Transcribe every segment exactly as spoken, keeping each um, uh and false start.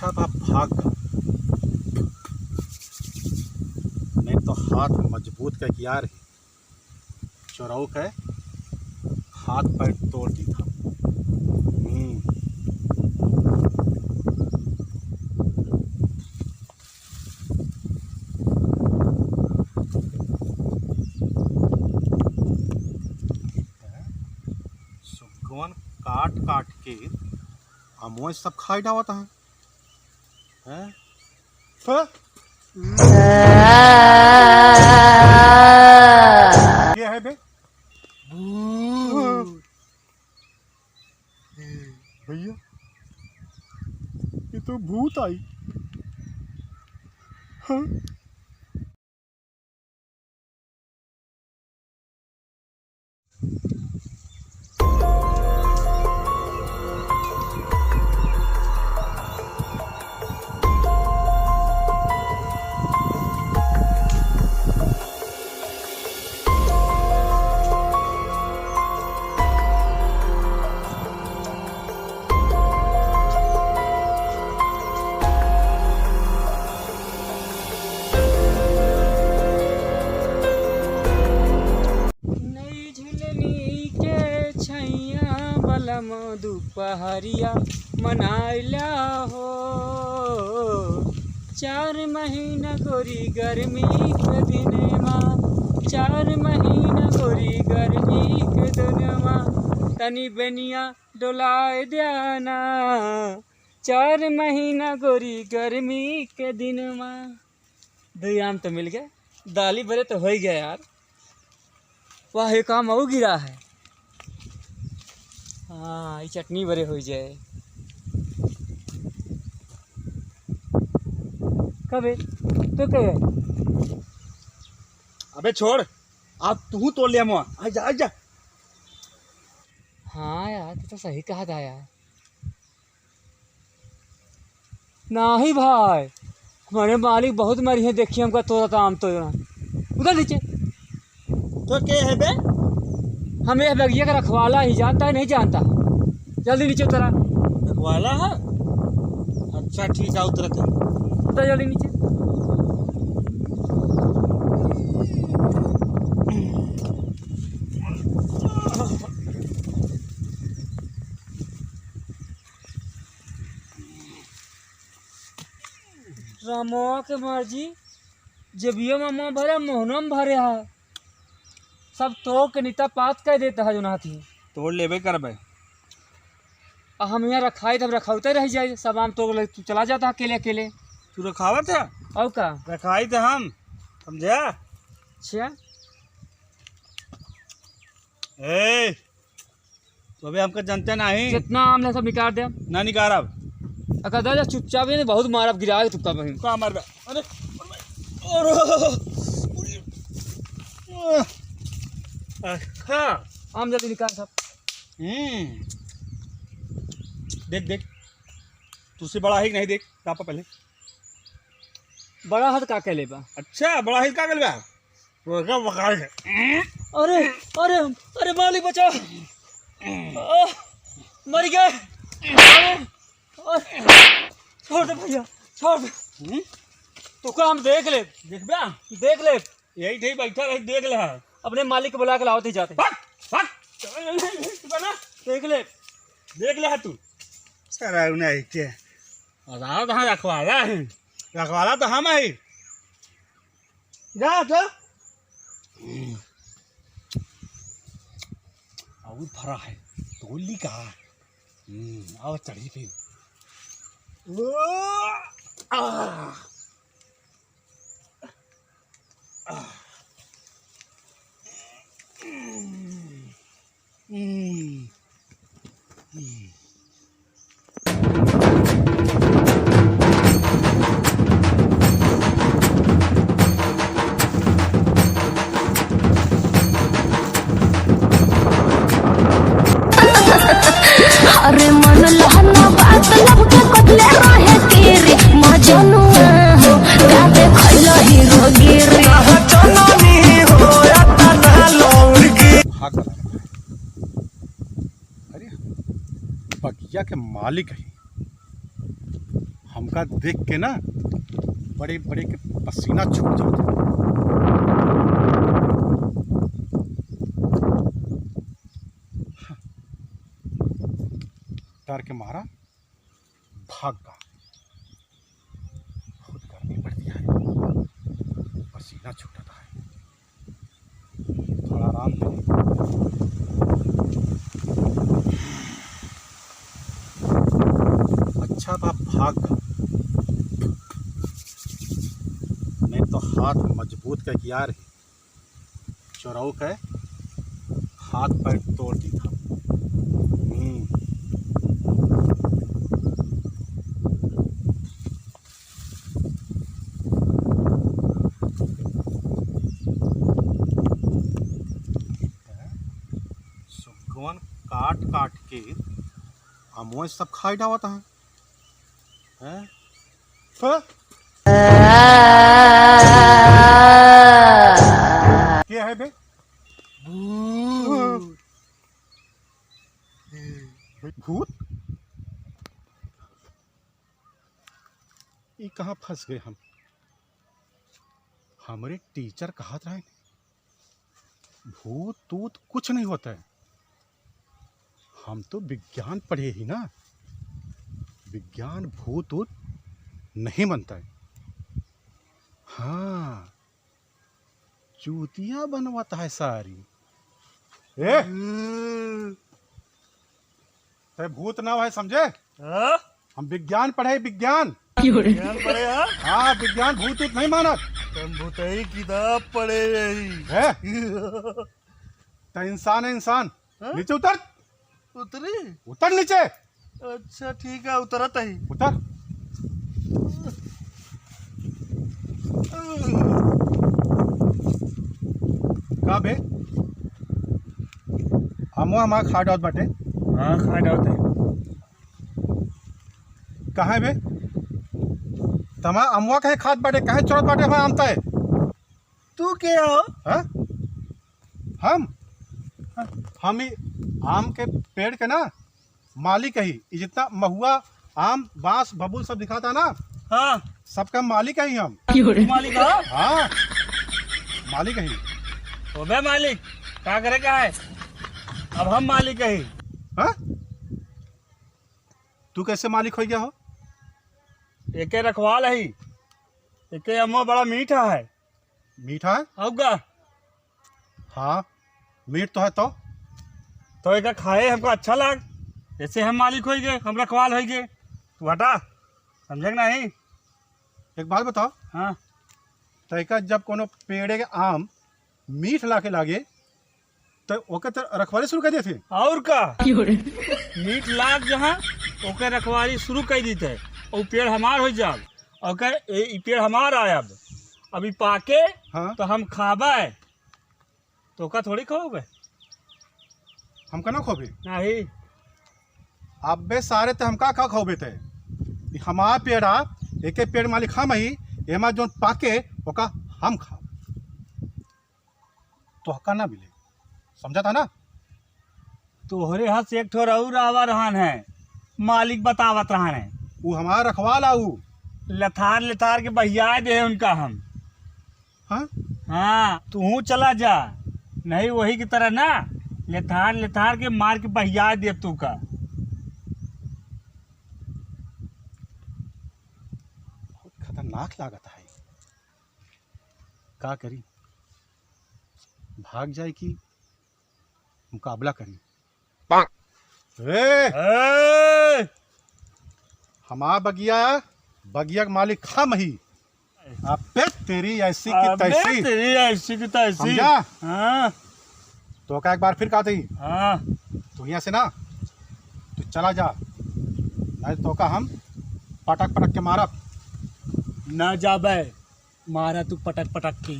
अच्छा था भाग गवा, नहीं तो हाथ मजबूत कै किया रही, चोरऊ के हाथ पैर तोड़ दी था। हम्म। सुगवन काट काट के अमवा सब खाई डावत है। हैं? हाँ? ये है बे? भैया, ये तो भूत आई। हाँ? नई झुलनी के छैया बलम दुपहरिया मनाइला हो। चार महीना गोरी गर्मी के दिनमा, चार महीना गोरी गर्मी के दिनमा, तनी बेनिया डोलाए द्याना। चार महीना गोरी गर्मी के दिनमा। दुइ आम तो मिल गए, दाली बरे तो होइ गए यार। वाह, एक आम अउ गिरा है। हाँ, ई चटनी बरे होइ जाए। कबे? तो कहे? अबे छोड़, आज तू तोड़ ले अमवा। आ जा, आ जा। हाँ यार, तू तो सही कहा था यार। नाही भाई, हमरे मालिक बहुत मरिहैं, देखिए हमका तोड़त आम तोड़त। उतर नीचे। तो के है बे? हम यह बगिया का रखवाला ही, जानता है, नहीं जानता? जल्दी नीचे उतरा। रखवाला है? अच्छा ठीक है, उतरत है। उतर जल्दी नीचे। रामवा के मर्जी, जेबियो में अमवा भरे, मोहनो में भरे है। सब तोड़ के निता पात कर देता है जो नाती। तोड़ लेबे करबे। आ हम यहाँ रखाई, तब रखौते रह जाए, सब आम तोड़ ले, तू चला जाता अकेले अकेले। तू रखावत है? और का? रखाई तो हम, समझा? अच्छा। ए, तो अबे हमका जनते नाही। जितना आम ले सब निकाल दे। ना निकारब। अगर दे चुपचाप ही नहीं, बहुत मारब, गिरा के तुक्का बहिन। का मारबे? अरे, अरे, अरे, हाँ। आम जल्दी निकाल सब। हम्म। देख, देख। तुझसे बड़ा है कि नहीं, देख। तापा पहले। बड़ा है तो का कहले बा? अच्छा, बड़ा है तो का कहले बा? वो क्या बका है? अरे, अरे, अरे मालिक बचाओ। आह, मर गए। अरे, अरे, छोड़ दे भैया, छोड़ दे। हम्म? तो का हम देख ले। देखबा? देख ले। यही थे बैठा रही, देख ले। अपने मालिक को बुला के लाओ थे जाते। भाग, भाग। देख ले। देख ले तू। सारा उन्हें क्या? रखवाला है। रखवाला तो हम है। जा तो। और फरा है, तोली का? हम्म, आओ चढ़ी पे। ओ, आ, आ, हम्म, हम्म, हम्म। अरे मन लहना बात लब के कटले रहे तेरे मजनुआ हो, का देखैला हीरोगिरी। भाग लगा। अरे, बगिया के मालिक है, हमका देख के ना बड़े बड़े के पसीना छूट जाते हैं। डर के मारा भाग गा। बहुत गर्मी पड़ती है, पसीना छूटता है, थोड़ा आराम ले। अच्छा बा भाग गा, नहीं तो हाथ मजबूत का किया रही। चोरऊ के हाथ पैर तोड़ दी था। हम्म। सुगवन काट काट के अमवा सब खाई डावत है। हैं? हैं? के है बे? भूत। भूत? ई कहाँ फंस गए हम? हमरे टीचर कहत रहे, भूत ऊत कुछ नहीं होता है। हम तो विज्ञान पढ़े ही ना, विज्ञान भूत ऊत नहीं बनता है। हाँ, चूतिया बनवत है सारी। ए, हम्म। ते भूत ना है, समझे? हाँ? हम विज्ञान पढ़े, विज्ञान। विज्ञान पढ़े, हाँ? हाँ, विज्ञान भूत ऊत नहीं मानत। तुम भूतई किताब पढ़े रही। है? ते इंसान है, इंसान। हाँ? नीचे उतर। उतरी? उतर नीचे। अच्छा, ठीक है, उतरत ही। उतर। का बे? अमवा हमार खा डावत बाटे। हाँ, खा डावत है। कहाँ बे? तमा अमवा कहे खात बाटे, कहे चोरत बाटे हमार आम तय? तू के हो? हाँ? हम? हम ई आम के पेड़ के ना मालिक ही। ई जितना महुआ, आम, बांस, बबूल सब दिखाता ना, हाँ। सबका मालिक ही हम। क्यों रे? मालिक हो? हाँ, मालिक ही। अबे मालिक, का करे का है? अब हम मालिक ही। हाँ? तू कैसे मालिक हो गया हो? एके रखवाल ही, एके अमवा बड़ा मीठा है। मीठा है? अउर का? हाँ, मीठ तो है तो। तो एका खाए हमको अच्छा लाग, जैसे हम मालिक होई गए, हम रखवाल होई गए। तू हटा, समझे कि नहीं? एक बात बताओ। हाँ। तो एका जब कोनो पेड़े के आम मीठ लागे लागे, तो ओके तो रखवाली शुरू कर देते। और का? मीठ लाग जहाँ, ओके रखवाली शुरू कर देते। और पेड़ हमार हो जाब, ओके, ए, ई पेड़ हमार आयब, अभी पाके, हाँ। तो हम खाबे, तो का थोड़ी खाओगे? हमका ना खोबे? नहीं। अबे सारे ते हमका का खोबे ते? ई हमार पेड़ आ, एके पेड़ मालिक हम ही, एमा जोन पाके, ओका हम खाब। तोहका ना मिले, समझा था ना? तोहरे हाथ से एक ठो और आवा रहन है, मालिक बतावत रहन है। ऊ हमार रखवाल आऊ। लथार लथार के बहियाए दे उनका हम। हाँ? हाँ, तू चला जा, नहीं वही की तरह ना, लथार लथार के मार के बहियाए दे तू का। बहुत खतरनाक लागत है। का करी? भाग जाए कि मुकाबला करी? ए! ए! हमार बगिया, बगिया के मालिक हम ही। अबे तेरी ऐसी की अबे तैसी। तेरी ऐसी की तैसी। समझा? हाँ। तो का एक बार फिर कहते ही। हाँ। तू यहाँ से ना, तू चला जा, नहीं तो का हम पटक पटक के मारब। ना जाबे। मारा तू पटक पटक के।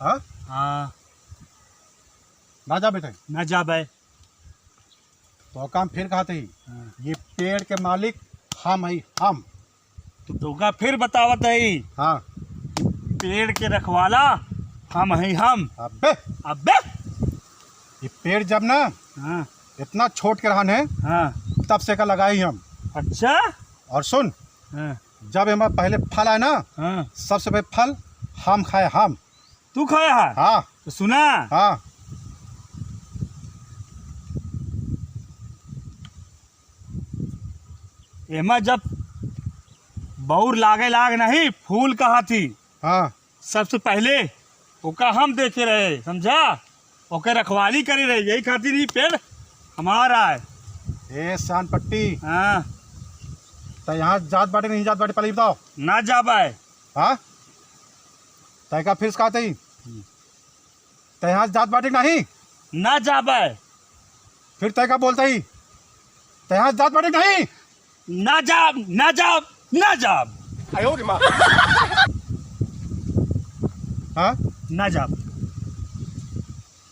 हाँ? हाँ। ना जा बेटे। ना जाबे। तो काम फिर कहते ही, हाँ। ये पेड़ के मालिक हम ही, हम। तो तोका फिर बतावत ही। हाँ। पेड़ के रखवाला हम ही, हम। अबे। अबे। ये पेड़ जब ना हाँ। इतना छोट के रहन है, हाँ। तब से का लगाई हम। अच्छा। और सुन, हाँ। जब एमा पहले फल आए ना, हाँ। सबसे पहले फल हम खाए, हम। तू खाया है? हाँ। तो सुना। हाँ। एमा जब बौर लागे लाग नहीं, फूल कहा थी। हाँ। सबसे पहले ओका हम देखे रहे, समझा? ओके रखवाली करे रहे, यही खातिर ई पेड़ हमारा है। ए, शान पट्टी। हाँ। त यहाँ जात बाटे कि नहीं जात बाटे, पहले ई बताओ। ना जाबे। हाँ? तय का फिर से कहते ही? हम्म। तय यहाँ जात बाटे कि नहीं? ना जाबे। फिर तय का बोलते ही? तय यहाँ जात बाटे कि नहीं? ना जाब, ना जाब, ना जाब। आयो रे माँ। हाँ? ना जाब।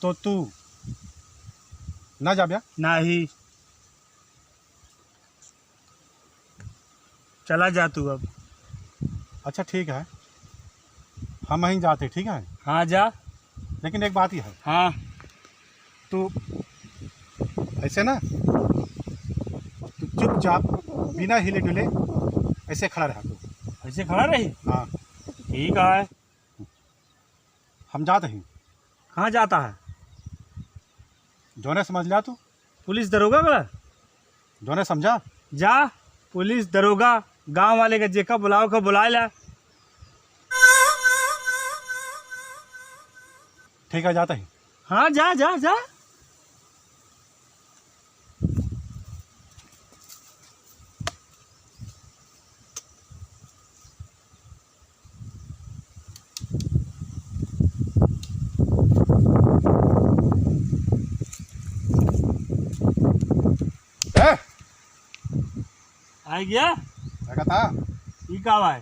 तो तू ना जाब या? नहीं। चला जा तू अब। अच्छा, ठीक है, हम वहीं जाते, ठीक है? हाँ, जा। लेकिन एक बात ही है। हाँ। तू ऐसे ना, तू चुपचाप बिना हिले डुले ऐसे खड़ा रहा तू। ऐसे खड़ा रही? हाँ। ठीक है। हम जात ही। कहाँ जाता है? जोने समझ लिया तू। पुलिस दरोगा का? जोने समझा? जा, पुलिस दरोगा, गाँव वाले का जेका बुलाओ का बुलाए ला। ठीक है, जाता ही। हाँ, जा, जा, जा। ए! आइ गया? क्या था? ई का बा?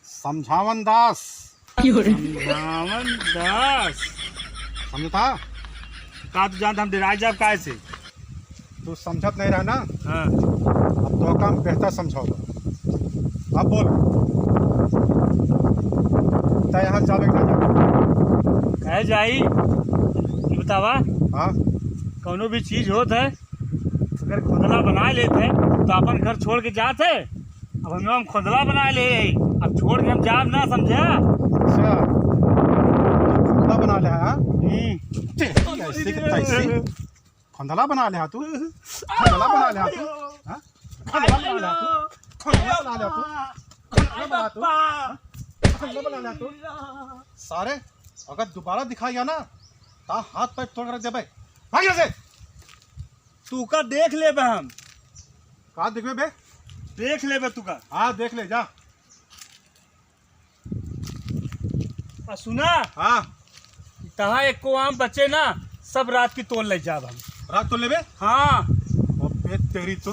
समझावन दास। समझावन दास। समझता? का तू जानत हम डेराइ जाब काहे से? तू समझत नहीं रहा ना? हाँ। अब तो काम बेहतर समझाओगा। अब बोल, तय यहाँ जाबे कि ना जाबे? कहे जाई, ई बतावा। हाँ। कौनो भी चीज होत है, अगर खोदला बनाए लेत है, तो अपन घर छोड़ के जात है। अब हम, हम खोदला बनाए ले, अब छोड़ के हम जाब ना, समझा? अच्छा, खोदला बना ले, हाँ? हम्म। तेरी ऐसी की तैसी। खोंदला बना ले तू, खोंदला बना ले तू, हाँ? खोंदला बना ले तू, खोंदला बना ले तू, खोंदला बना तू, हाँ? खोंदला बना ले तू। सारे, अगर दोबारा दिखाई ना, ता हाथ पैर तोड़ के रख देबे। भाग यहाँ से। तू का देख लेबे हम। का देखबे बे? देख लेबे तू का। हाँ, देख ले, जा। आ सुना। हाँ। तहाँ एको आम बचे ना, सब रात की तोड़ ले जाब हम। रात तोड़ लेबे? हाँ। अबे तेरी तो।